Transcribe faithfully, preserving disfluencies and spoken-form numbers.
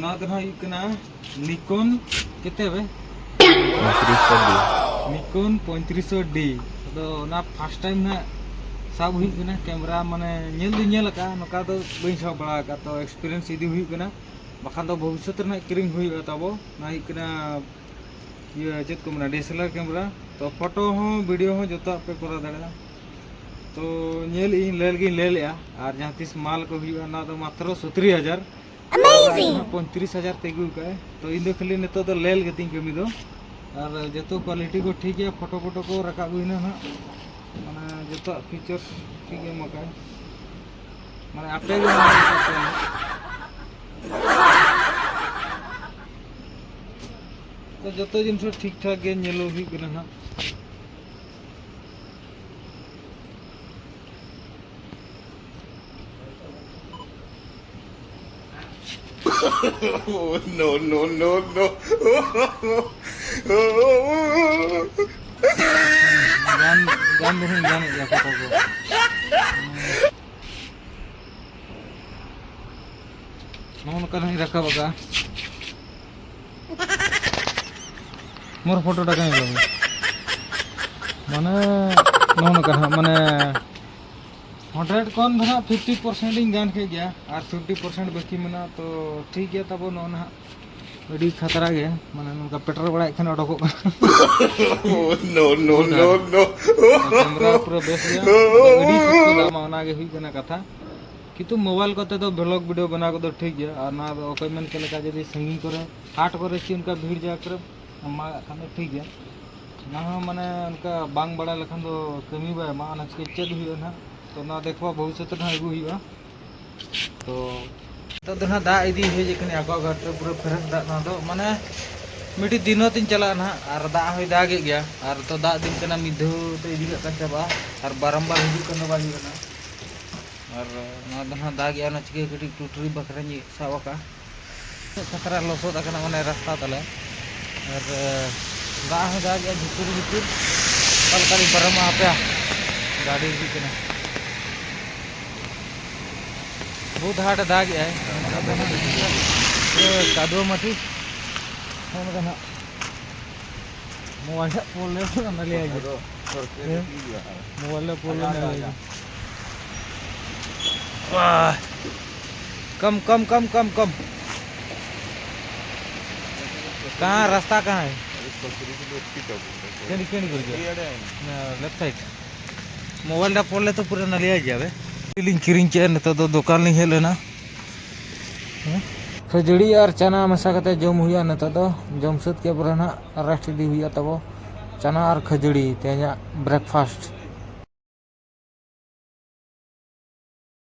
ᱱᱚᱣᱟ ᱫᱚ ᱱᱟᱦᱟᱜ ᱦᱩᱭᱩᱜ ᱠᱟᱱᱟ ᱱᱤᱠᱚᱱ, ᱠᱮᱛᱮ ᱵᱮ? ᱯᱚᱸᱭᱛᱨᱤᱥ ᱥᱚ ᱰᱤ᱾ ᱱᱤᱠᱚᱱ ᱯᱚᱸᱭᱛᱨᱤᱥ ᱥᱚ ᱰᱤ᱾ ᱟᱫᱚ ᱚᱱᱟ ᱯᱷᱟᱥᱴ ᱴᱟᱭᱤᱢ ᱱᱟᱦᱟᱜ ᱥᱟᱵ ᱦᱩᱭᱩᱜ ᱠᱟᱱᱟ ᱠᱮᱢᱮᱨᱟ, ᱢᱟᱱᱮ ᱧᱮᱞ ᱫᱩᱧ ᱧᱮᱞ ᱟᱠᱟᱫᱼᱟ, ᱱᱚᱝᱠᱟ ᱫᱚ ᱵᱟᱹᱧ ᱥᱟᱵ ᱵᱟᱲᱟ ᱟᱠᱟᱫᱼᱟ᱾ ᱛᱚ ᱮᱠᱥᱯᱤᱨᱤᱭᱮᱱᱥ ᱤᱫᱤ ᱦᱩᱭᱩᱜ ᱠᱟᱱᱟ, ᱵᱟᱠᱷᱟᱱ ᱫᱚ ᱵᱷᱚᱵᱤᱥᱥᱚᱛ ᱨᱮ ᱱᱟᱦᱟᱜ ᱠᱤᱨᱤᱧ ᱦᱩᱭᱩᱜᱼᱟ ᱛᱟᱵᱚ᱾ ᱚᱱᱟ ᱦᱩᱭᱩᱜ ᱠᱟᱱᱟ ᱤᱭᱟᱹ, ᱪᱮᱫ ᱠᱚ ᱢᱮᱱᱟ, ᱰᱤ ᱮᱥ ᱮᱞ ᱟᱨ ᱠᱮᱢᱮᱨᱟ᱾ ᱛᱚ ᱯᱷᱳᱴᱳ ᱦᱚᱸ, ᱵᱷᱤᱰᱤᱭᱳ ᱦᱚᱸ ᱡᱚᱛᱚᱣᱟᱜ ᱯᱮ ᱠᱚᱨᱟᱣ ᱫᱟᱲᱮᱭᱟᱜᱼᱟ᱾ ᱛᱚ ᱧᱮᱞ ᱤᱧ, ᱞᱮᱞ ᱜᱤᱧ ᱞᱮᱞᱮᱜᱼᱟ, ᱟᱨ ᱡᱟᱦᱟᱸ ᱛᱤᱥ ᱢᱟᱞ ᱠᱚ ᱦᱩᱭᱩᱜᱼᱟ, ᱚᱱᱟ ᱫᱚ ᱢᱟᱛᱨᱚ ᱥᱚᱛᱨᱤ ᱦᱟᱡᱟᱨ᱾ ᱟᱢᱮᱡᱤᱝ! ᱯᱚᱸᱭᱛᱨᱤᱥ ᱦᱟᱡᱟᱨ ᱛᱮ ᱟᱹᱜᱩ ᱠᱟᱜᱼᱟᱭ᱾ ᱛᱚ ᱤᱧ ᱫᱚ ᱠᱷᱟᱹᱞᱤ ᱱᱤᱛᱚᱜ ᱫᱚ ᱞᱮᱞ ᱜᱮᱛᱤᱧ ᱠᱟᱹᱢᱤ ᱫᱚ, ᱟᱨ ᱡᱚᱛᱚ ᱠᱣᱟᱞᱤᱴᱤ ᱠᱚ ᱴᱷᱤᱠ ᱜᱮᱭᱟ, ᱯᱷᱳᱴᱳ ᱯᱷᱳᱴᱳ ᱠᱚ ᱨᱟᱠᱟᱵ ᱦᱩᱭᱱᱟ ᱱᱟᱦᱟᱜ, ᱢᱟᱱᱮ ᱡᱚᱛᱚᱣᱟᱜ ᱯᱷᱤᱪᱟᱨᱥ ᱴᱷᱤᱠ ᱜᱮ ᱮᱢ ᱠᱟᱜᱼᱟᱭ᱾ ᱢᱟᱱᱮ ᱟᱯᱮ ᱜᱮ ᱢᱟᱱᱮ ᱛᱚ ᱡᱚᱛᱚ ᱡᱤᱱᱤᱥ ᱴᱷᱤᱠ ᱴᱷᱟᱠ ᱜᱮ ᱧᱮᱞᱚᱜ ᱦᱩᱭᱩᱜ ᱠᱟᱱᱟ ᱱᱟᱦᱟᱜ᱾ No, no, no, no. ᱜᱟᱱ, ᱜᱟᱱ ᱫᱚ ᱦᱟᱸᱜ ᱜᱟᱱᱮᱫ ᱜᱮᱭᱟ ᱯᱷᱳᱴᱳ ᱠᱚ᱾ ᱱᱚᱜᱼᱚ ᱱᱚᱝᱠᱟ ᱦᱟᱸᱜ ᱤᱧ ᱨᱟᱠᱟᱵ ᱟᱠᱟᱫᱼᱟ᱾ ᱢᱳᱨ ᱯᱷᱳᱴᱳ ᱴᱟᱜ ᱧᱮᱞ ᱢᱮ᱾ ᱢᱟᱱᱮ ᱱᱚᱜᱼᱚ ᱱᱚᱝᱠᱟ ᱦᱟᱸᱜ, ᱢᱟᱱᱮ ᱦᱟᱱᱰᱨᱮᱰ ᱠᱷᱚᱱ ᱫᱚ ᱦᱟᱸᱜ ᱯᱷᱤᱯᱴᱤ ᱯᱟᱨᱥᱮᱱᱴ ᱤᱧ ᱜᱟᱱ ᱠᱮᱫ ᱜᱮᱭᱟ, ᱟᱨ ᱯᱷᱤᱯᱴᱤ ᱯᱟᱨᱥᱮᱱᱴ ᱵᱟᱹᱠᱤ ᱢᱮᱱᱟᱜᱼᱟ᱾ ᱛᱚ ᱴᱷᱤᱠ ᱜᱮᱭᱟ ᱛᱟᱵᱚ, ᱱᱚᱜᱼᱚ ᱱᱟᱦᱟᱜ ᱟᱹᱰᱤ ᱠᱷᱟᱛᱨᱟ ᱜᱮ, ᱢᱟᱱᱮ ᱱᱚᱝᱠᱟ ᱯᱮᱴᱨᱳᱞ ᱵᱟᱲᱟᱭᱮᱫ ᱠᱷᱟᱱ ᱚᱰᱚᱠᱚᱜ ᱠᱟᱱᱟ᱾ No, no, no, no. Camera ᱯᱩᱨᱟᱹ ᱵᱮᱥ ᱜᱮᱭᱟ, ᱟᱫᱚ ᱟᱹᱰᱤ ᱥᱚᱠᱛᱚ ᱫᱟᱜ ᱢᱟ, ᱚᱱᱟ ᱜᱮ ᱦᱩᱭᱩᱜ ᱠᱟᱱᱟ ᱠᱟᱛᱷᱟ᱾ ᱠᱤᱱᱛᱩ ᱢᱳᱵᱟᱭᱤᱞ ᱠᱚᱛᱮ ᱫᱚ ᱵᱷᱞᱚᱜ ᱵᱷᱤᱰᱤᱭᱳ ᱵᱮᱱᱟᱣ ᱠᱚᱫᱚ ᱴᱷᱤᱠ ᱜᱮᱭᱟ, ᱟᱨ ᱱᱚᱣᱟ ᱫᱚ ᱚᱠᱚᱭ ᱢᱮᱱ ᱠᱮᱫ ᱞᱮᱠᱟ ᱡᱩᱫᱤ ᱥᱟᱺᱜᱤᱧ ᱠᱚᱨᱮ ᱦᱟᱴ ᱠᱚᱨᱮ ᱪᱮ ᱚᱱᱠᱟ ᱵᱷᱤᱲ ᱡᱟᱭᱜᱟ ᱠᱚᱨᱮ ᱢᱟᱜᱟᱜ ᱠᱷᱟᱱ ᱫᱚ ᱴᱷᱤᱠ ᱜᱮᱭᱟ᱾ ᱚᱱᱟ ᱦᱚᱸ ᱢᱟᱱᱮ ᱚᱱᱠᱟ ᱵᱟᱝ ᱵᱟᱲᱟᱭ ᱞᱮᱠᱷᱟᱱ ᱫᱚ ᱠᱟᱹᱢᱤ ᱵᱟᱭ ᱮᱢᱟ, ᱚᱱᱟ ᱪᱤᱠᱟᱹ ᱪᱮᱫ ᱦᱩᱭᱩᱜᱼᱟ ᱱᱟᱦᱟᱜ, ᱛᱚ ᱚᱱᱟ ᱫᱮᱠᱷᱚ ᱵᱷᱚᱵᱤᱥᱥᱚᱛ ᱨᱮ ᱱᱟᱦᱟᱜ ᱟᱹᱜᱩ ᱦᱩᱭᱩᱜᱼᱟ᱾ ᱛᱚ ᱱᱤᱛᱚᱜ ᱫᱚ ᱱᱟᱦᱟᱜ ᱫᱟᱜ ᱤᱫᱤ ᱦᱮᱡ ᱟᱠᱟᱱᱟ ᱟᱠᱣᱟ ᱜᱷᱟᱴ ᱨᱮ, ᱯᱩᱨᱟᱹ ᱯᱷᱨᱮᱥ ᱫᱟᱜ ᱱᱚᱣᱟ ᱫᱚ, ᱢᱟᱱᱮ ᱢᱤᱫᱴᱤᱡ ᱫᱤᱱ ᱦᱚᱸ ᱛᱤᱧ ᱪᱟᱞᱟᱜᱼᱟ ᱱᱟᱦᱟᱜ, ᱟᱨ ᱫᱟᱜ ᱦᱚᱸᱭ ᱫᱟᱜᱮᱫ ᱜᱮᱭᱟ, ᱟᱨ ᱛᱚ ᱫᱟᱜ ᱫᱤᱱ ᱠᱟᱱᱟ, ᱢᱤᱫ ᱫᱷᱟᱣ ᱛᱮ ᱤᱫᱤ ᱠᱟᱜ ᱠᱷᱟᱱ ᱪᱟᱵᱟᱜᱼᱟ, ᱟᱨ ᱵᱟᱨᱚᱢᱵᱟᱨ ᱦᱤᱡᱩᱜ ᱠᱷᱟᱱ ᱫᱚ ᱵᱟᱭ ᱦᱩᱭᱩᱜᱼᱟ ᱱᱟᱦᱟᱜ᱾ ᱟᱨ ᱱᱚᱣᱟ ᱫᱚ ᱱᱟᱦᱟᱜ ᱫᱟᱜᱮᱜᱼᱟ, ᱚᱱᱟ ᱪᱤᱠᱟᱹ ᱠᱟᱹᱴᱤᱡ ᱴᱩᱴᱨᱤ ᱵᱟᱠᱷᱨᱟᱧ ᱥᱟᱵ ᱟᱠᱟᱫᱼᱟ᱾ ᱩᱱᱟᱹᱜ ᱠᱷᱟᱛᱨᱟ ᱞᱚᱥᱚᱫ ᱟᱠᱟᱱᱟ, ᱢᱟᱱᱮ ᱨᱟᱥᱛᱟ ᱛᱟᱞᱮ᱾ ᱟᱨ ᱫᱟᱜ ᱦᱚᱸ ᱫᱟᱜᱮᱜᱼᱟ ᱡᱷᱤᱯᱤᱨ ᱡᱷᱤᱯᱤᱨ, ᱚᱠᱟ ᱞᱮᱠᱟᱞᱤᱧ ᱯᱟᱨᱚᱢᱚᱜᱼᱟ ᱦᱟᱯᱮ, ᱜᱟᱹᱰᱤ ᱦᱤᱡᱩᱜ ᱠᱟᱱᱟ᱾ ᱵᱚᱦᱩᱛ ᱦᱟᱴ ᱮ ᱫᱟᱜᱮᱜᱼᱟᱭ᱾ ᱯᱩᱨᱟᱹ ᱠᱟᱫᱩᱣᱟᱹ ᱢᱟᱹᱴᱤ᱾ ᱱᱚᱜᱼᱚ ᱱᱚᱝᱠᱟ ᱱᱟᱜ᱾ ᱢᱳᱵᱟᱭᱤᱞ ᱦᱟᱸᱜ ᱯᱷᱳᱱ ᱞᱮ ᱱᱟᱞᱮᱭᱟ ᱜᱮ᱾ ᱦᱮᱸ? ᱢᱳᱵᱟᱭᱤᱞ ᱞᱮ ᱯᱷᱳᱱ ᱞᱮ ᱱᱟᱞᱮᱭᱟ ᱜᱮ᱾ ᱵᱟᱦ᱾ कम, कम, कम, कम, कम। कहाँ रास्ता कहाँ है? ᱠᱮᱸᱰᱤ, ᱠᱮᱸᱰᱤ ᱠᱚᱨᱮ ᱜᱮ᱾ Left side. ᱢᱳᱵᱟᱭᱤᱞ ᱨᱮ ᱯᱷᱳᱱ ᱞᱮ ᱛᱚ ᱯᱩᱨᱟᱹ ᱱᱟᱞᱤᱭᱟ ᱜᱮᱭᱟ ᱵᱮ᱾ ᱞᱤᱧ ᱠᱤᱨᱤᱧ ᱠᱮᱜᱼᱟ, ᱱᱤᱛᱚᱜ ᱫᱚ ᱫᱚᱠᱟᱱ ᱞᱤᱧ ᱦᱮᱡ ᱞᱮᱱᱟ᱾ ᱦᱮᱸ? ᱠᱷᱟᱹᱡᱟᱹᱲᱤ ᱟᱨ ᱪᱟᱱᱟ ᱢᱮᱥᱟ ᱠᱟᱛᱮ ᱡᱚᱢ ᱦᱩᱭᱩᱜᱼᱟ ᱱᱤᱛᱚᱜ ᱫᱚ᱾ ᱡᱚᱢ ᱥᱟᱹᱛ ᱠᱮᱫ ᱯᱚᱨᱮ ᱱᱟᱦᱟᱜ ᱨᱮᱥᱴ ᱤᱫᱤ ᱦᱩᱭᱩᱜᱼᱟ ᱛᱟᱵᱚ᱾ ᱪᱟᱱᱟ ᱟᱨ ᱠᱷᱟᱹᱡᱟᱹᱲᱤ ᱛᱮᱦᱮᱧᱟᱜ ᱵᱨᱮᱠᱯᱷᱟᱥᱴ᱾